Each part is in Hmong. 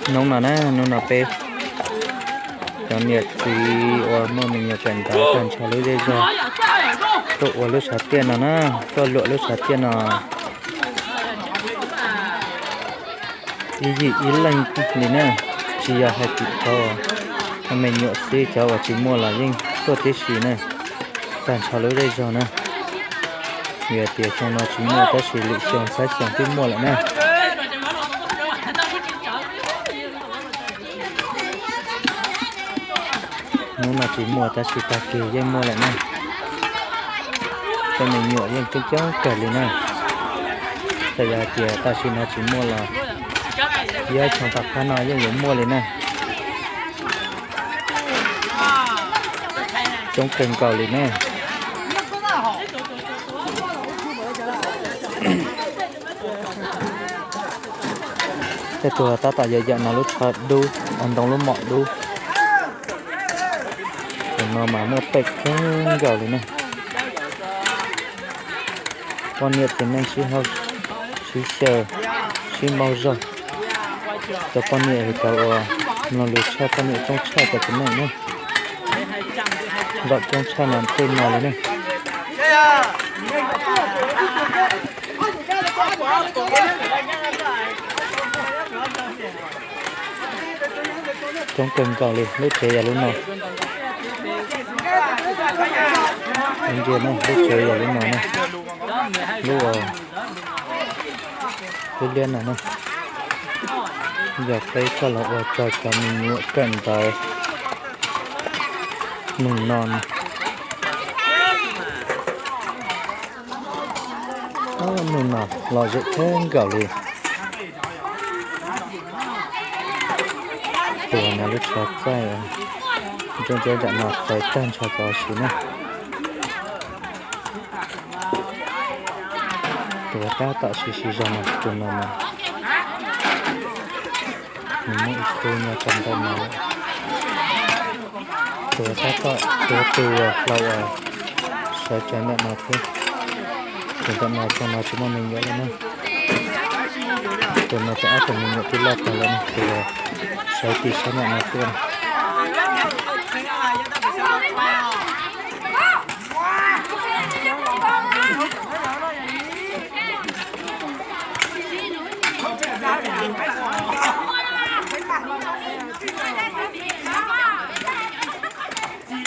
Hnub no na, hnub no peb cov niam txiv uas muaj me nyuam kawm ntawv tag nrho lub zej zog tuaj ua lub tshav tiaj no na, tuaj luam lub tshav tiaj no ib yim ib leeg li na, tsis yog hais tias cov me nyuam xwb, cov uas tsis muaj los yeej tuaj tib si na, tag nrho lub zej zog na. Vim tias xyoo no tsis muaj tab sis lwm xyoo xab xyoo twb muaj lawm na. Hnub no tsis muaj tab sis tag kis yeej muaj lawm na. Tej me nyuam yeej coob coob kawg li na. Txawm yog hais tias tam sim no tsis muaj los ib ob xyoo tom qab no yeej yuav muaj li na. Coob kawg nkaus li na. Tej tug tab tom yawm yawm no lub tsho dub, ntoo lub mom dub. Tus no mas muaj pej kawg nkaus li na. Poj niam txiv neej sib haum sib xyaw, sib npaug zog. Cov poj niam yog cov uas mloog lus tshaj, poj niam coob tshaj cov txiv neej na. Zaum coob tshaj mas tej no li ne. Coob kawg nkaus li, lub tsev yog lub no. Ntsia na, lub tsev yog lub no na. Lub, lub liab no na, yog peb coj los ua rau cov me nyuam kawm ntawv nug no. Nug no lom zem kawg nkaus li. Tus no lub tsho txaij, nruab nruab nram no txawv tag nrho cov si na. Tus tab tom siv siv zog no, tus no mas nws muaj ib khub nyob rau ntawm no lawm. Tus tab tom tuav tus hlau uas sawv tsees ntawm no thiab. Tus ntawm no xyoo no tsis muaj me nyuam lawm na. Tus no tus ob tug me nyuam twb loj tag lawm na, tus uas sawv tis sab ntawm no tuaj na.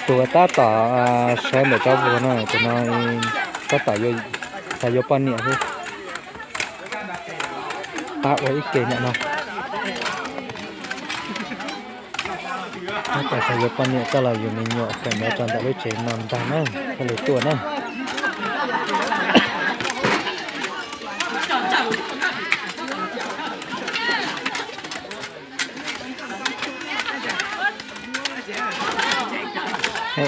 Tus tab tom sawv ntawm cov vuag no, tus no tab tom xav yuav poj niam thiab. Pab ua ib ke ntawm no. Tab tom xav yuav poj niam coj los yug me nyuam kawm ntawv rau ntawm lub tsev no ntag na, thiaj li tuaj na.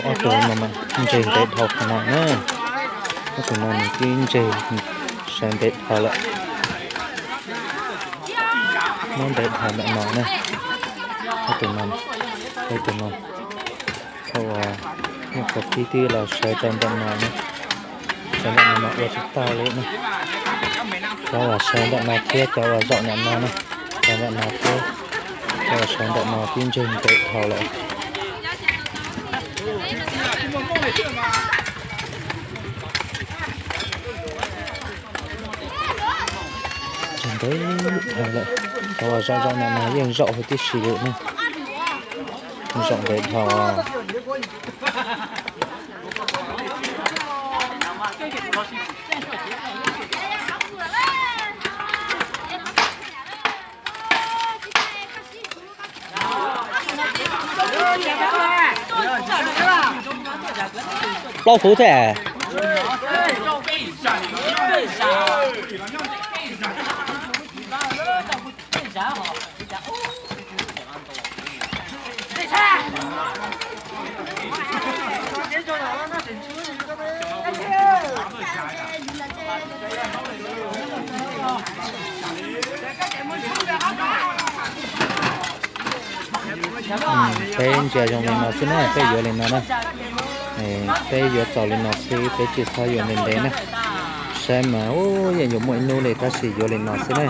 Ob tug no mas ntseg ntev dhau qhov no na. Ob tug no nws twb ntseg sawv ntev dhau lawm. Muab ntev dhau ntawm no na. Ob tug no, ob tug no, thaum uas nyuam qhuav pib twb los sawv rau ntawm no na. Sawv ntawm no mas ua tsis tau li na. Cov uas sawv ntawm no thiab cov uas zaum ntawm no na, sawv ntawm no thiab cov uas sawv ntawm no twb ntseg ntev dhau lawm. Ntseg ntev dhau lawm. Cov uas zaum zaum ntawm no yeej zaum huv tib si li na. Zaum ntev dhau. Plaub fuv thiab. Peb ntsia zoo li no xwb na, peb yuav li no na. Peb yuav txaus li no xwb, peb tsis txhob yuav ntev ntev na. Saib mas yeej yuav muaj ib hnub li, tab sis yuav li no xwb na.